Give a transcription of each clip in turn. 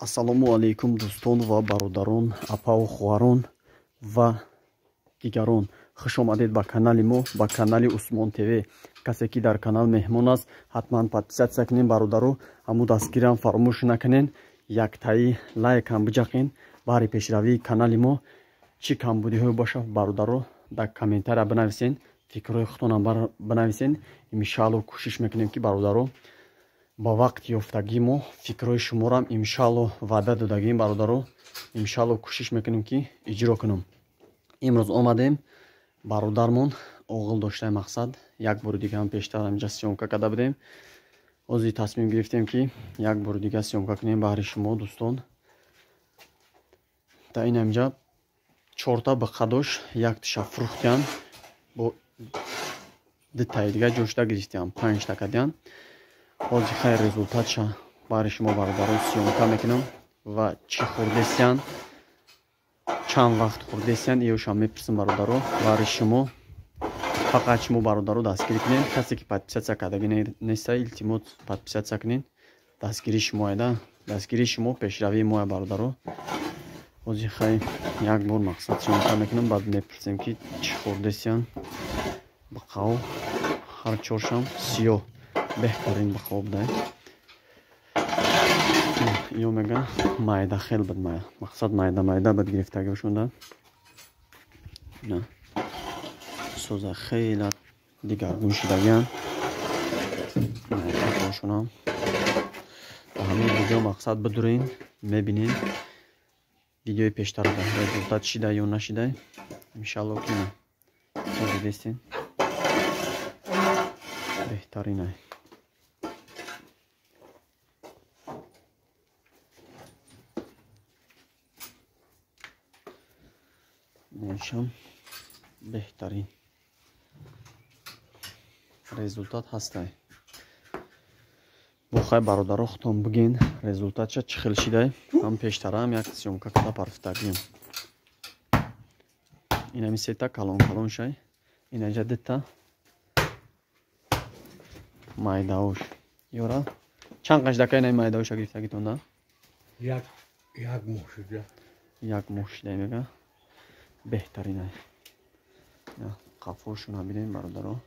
Ассалому алайкум дӯстон ва бародарон, апаву хоҳарон ва дигарон. Хуш омадед ба канали мо, ба канали Усмон ТВ. Касе ки дар канал меҳмон аст, ҳатман подписаться кунед бародаро, ҳаму дастгирам фаромӯш накунед, яктаи лайкам биҷақен баҳри пешравии канали мо. Чӣ камбудиҳое бошад бародаро, дар комментария бинависен, фикрҳои худтонам бинависен. Иншаалло кӯшиш мекунем ки бародаро ба вақт ёфтагии мо фикрҳои шуморам иншаалло ваъда додагием бародаро, иншаалло кӯшиш мекунем ки иҷро кунем. Имрӯз омадем бародармон оғил доштаи мақсад, як бори дига ҳам пештар ҳаминҷа съёмка карда будем. Ҳозир тасмим гирифтем ки як бори дига съёмка кунем баҳри шумо дӯстон. Та ин ҳаминҷа чорта биқадош яктиша фурӯхтиян, бо дутаи дига ҷошта гирифтиян, панҷта кардиян. Ҳозир хайр результатша баҳри шумо бародарон съёмка мекунам ва чӣ хӯрдесиян, чанд вақт хӯрдесиян, иёшам мепурсам бародаро баҳри шумо. Фақат шумо бародаро дастгирӣ кунед. Касе ки подписаться кардагӣ неста, илтимос подписаться кунед. Дастгирии шумо айда, дастгирии шумо пешравии моя бародаро. Ҳозир хай як бор мақсад съёмка мекунам, баъд мепурсем ки чӣ хӯрдесиян. Биқав ҳар чоршам сиёҳ, беҳтарин биқав будай. Иё мега майда хел буд, мақсад майда майда буд гирифтагиошонда. Соза хела дигаргун шудагиан ошонам. Ба ҳамин видео мақсад бидурен, мебинен видеои пештара результат шида ё нашида. Иншаалло ки на дидестен беҳтаринай. Иншам беҳтарин результат ҳастай. Бо хай бародаро худтон бигин результатша чӣ хел шидай. Ҳам пештараам як съёмка карда парфтагием. Инами сета калон калон шай, инаҷа дита майдаош. Ёра чанд қашдака инаи майдаоша гирифтагитонда? Як моҳ шуда. Як моҳ шидай мега. Беҳтаринай. Қафошона бинем бародаро.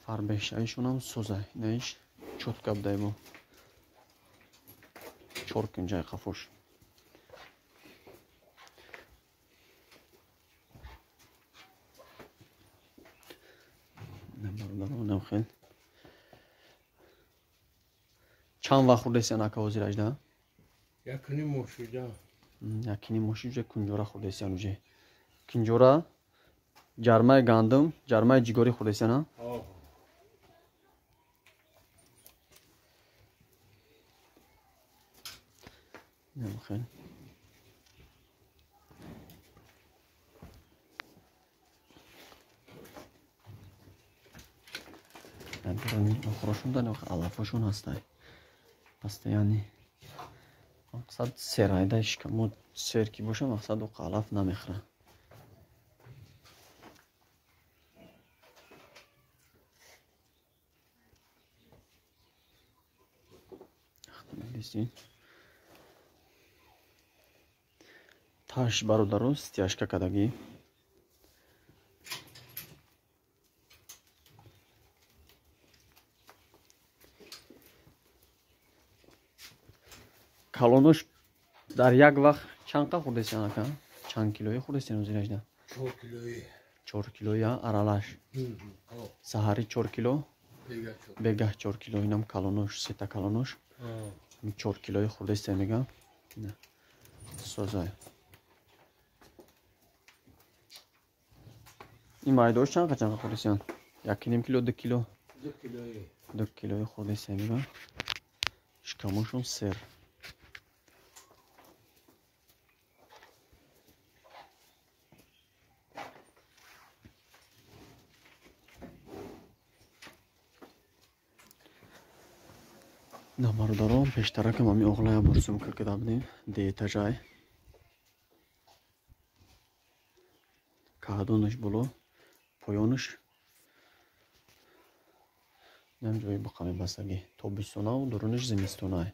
Фарбешавишонам созай. Инаиш чотка будай бо. Чор кунҷаи қафош. Бародаро нам хел. Чанд вақт хӯрдесиян ака ҳозир ажда? Якним моҳ шуда. Якним моҳ шуда кунҷора хӯрдесиян уже. Кунҷора, ҷармаи гандум, ҷармаи ҷигорӣ хӯрдесиян, а? Хел. Охирошон дар алафошон ҳастай. Постоянно мақсад серайда шикамо сер ки боша, мақсад оқ алаф намехӯра. Таш бародаро стяжка кардагӣ. Калонош дар як вақт чанд қа хӯрдесиян ака? Чанд килои хӯрдесиян ҳозир ажда? 4 килои. 4 килои аралаш. Саҳарӣ 4 кило, бегаҳ 4 кило. Инам калонош, сета калонош 4 килои хӯрдесиян мега. Созай. Ин майдош чанд қа хӯрдесиян? 1.5 кило, 2 кило? 2 килои хӯрдесиян мега. Шикамошон сер. На бародарон, пештаракам ҳами оғлая бор съёмка карда будем, деэтажай. Каҳдонаш боло, поёнаш инам ҷои биқами бастагӣ, тобистонаву дурунаш зимистонай.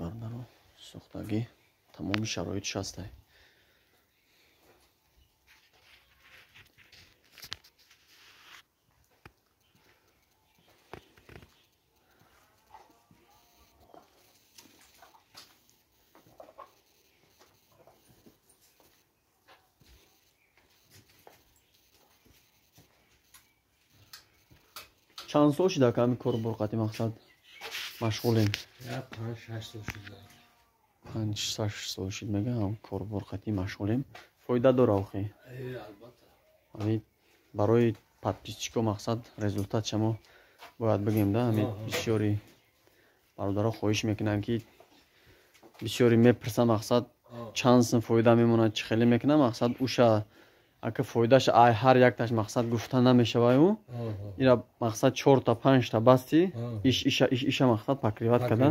Бародаро, сохтагӣ тамоми шароитш ҳастай. Чанд сол шуда ки ҳамин кору бурқати мақсад машғулем? 5-6 сол шуда. 5-6 сол шуд мегам кору бурқати машғулем. Фоида дора охи? Албатта. Ҳамин барои подписчико мақсад результат шамо бояд бигем да, ҳамин бисёри бародаро хоҳиш мекунанд ки бисёри мепурсанд мақсад чанд сум фоида мемонад, чӣ хеле мекунад мақсад уша ака фоидаша ай ҳар якташ мақсад гуфта намешаваю. Ира мақсад 4та 5та басти иш иша иш иша мақсад покриват када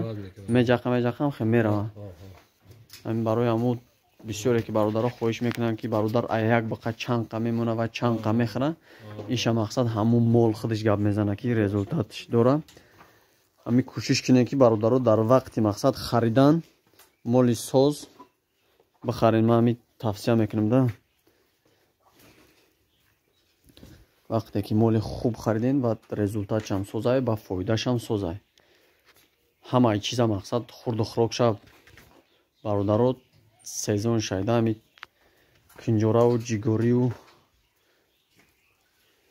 меҷақа меҷақам хе мерава. Ҳамин барои ҳамун бисёре ки бародаро хоҳиш мекунанд ки бародар ай як бақа чанд қа мемона ва чанд қа мехӯра, иша мақсад ҳамун мол худаш гап мезана ки результатш дора. Ҳамин кӯшиш кунем ки бародаро дар вақти мақсад харидан моли соз бихарем. Ман ҳамин тавсия мекунам да. Вақте ки моли хуб харидем ва результатшам созай ба фоидашам созай. Ҳамаи чиза мақсад хурду хӯрокша бародаро сезон шайда ҳамин кунҷораву ҷигорию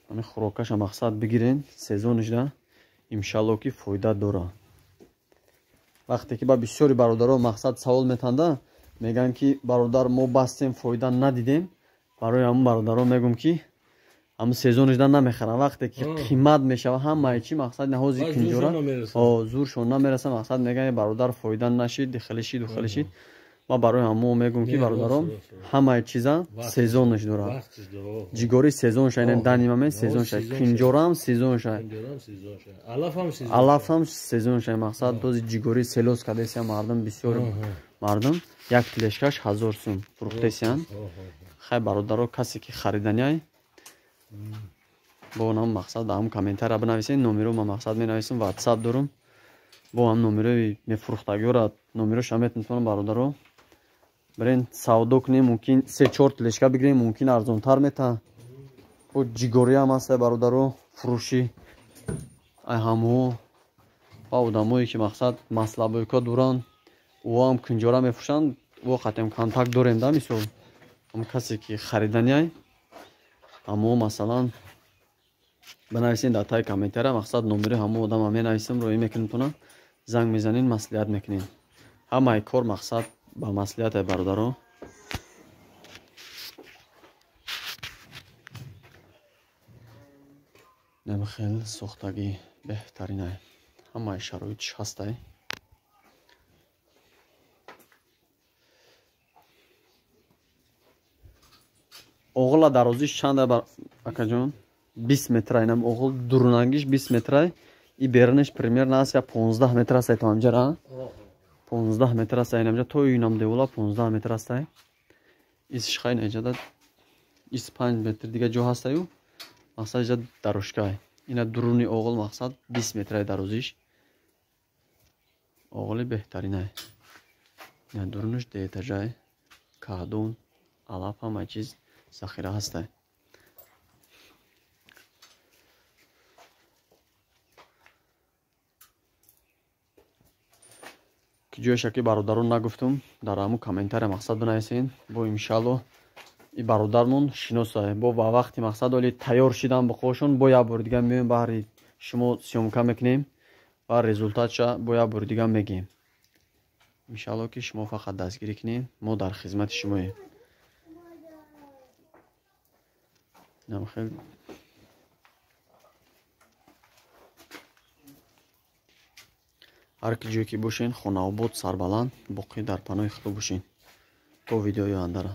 ҳамин хӯрокаша мақсад бигирен сезонишда иншалло ки фоида дора. Вақте ки ба бисёри бародаро мақсад савол метанда мегӯянд ки бародар мо бастем фоида надидем. Барои ҳамун бародаро мегӯм ки ҳамун сезонишда намехарам. Вақте ки қимат мешава ҳамаи чи мақсад наҳози кунҷора зуршон намераса мақсад мегӯянд бародар фоида нашид хеле шиду хеле шид. Ма барои ҳамон мегӯм ки бародаром ҳамаи чиза сезонаш дорад. Ҷигори сезон шай, дани момент сезон шай, кунҷораам сезон шай, алафам сезон шай. Мақсад дози ҷигори селос кадесия мардум бисёр мардум як телешкаш 1000 сум фурӯхтесиян. Хай бародаро касе ки хариданяй бо нам мақсад ҳам комментария бинависен, номеро ма мақсад менависам, WhatsApp дорум. Бо ҳам номерои мефурӯхтагиёра номероша метавонам бародаро. Бирен савдо кунем, мумкин 3-4 телешка бигирем, мумкин арзонтар мета. Бо ҷигориам ҳаста бародаро фурӯшӣ. Ай ҳамоо ва одамое ки мақсад маслабойка доранд, ӯам кунҷора мефурӯшанд, ӯ қатем контакт дорем да мисол. Ҳам касе ки хариданяй ҳамо масалан бинависен дар таи комментария мақсад номери ҳамо одама менависам, роӣ мекунем тона, занг мезанем, маслиҳат мекунем. Ҳамаи кор мақсад ба маслиҳате бародаро. Хел сохтагӣ беҳтаринай, ҳамаи шароитш ҳастай. Оғла дарозиш чанда акаҷон? 20 метра. Инам оғул дурунангиш 20 метра. И берунаш примерно аст 15 метр аст то ҳамҷара. 15 метр аст инамҷа то инам девола 15 метр аст. Исш хай неҷада 25 метр дига ҷо ҳастаю. Мақсад иҷа дарошкай. Ина дуруни оғул мақсад 20 метраи дарозиш. Оғули беҳтаринай. Ина дурунаш деэтажай. Каҳдун, алаф ҳама чиз захира ҳастай. Ки ҷояша ки бародарон нагуфтум, дар ҳамун комментария мақсад бинависен. Бо иншалло и бародармон шиносай. Бо ба вақти мақсад оли тайёр шидан бихоҳшон, бо як бори дига меоем баҳри шумо съёмка мекунем ва результатша бо як бори дига мегӯем. Иншалло ки шумо фақат дастгирӣ кунед, мо дар хизмати шумоем. Хел ҳар ки ҷое ки бошен, хонаобод, сарбаланд, боқӣ дар паноҳи Худо бошен. То видеои ояндара.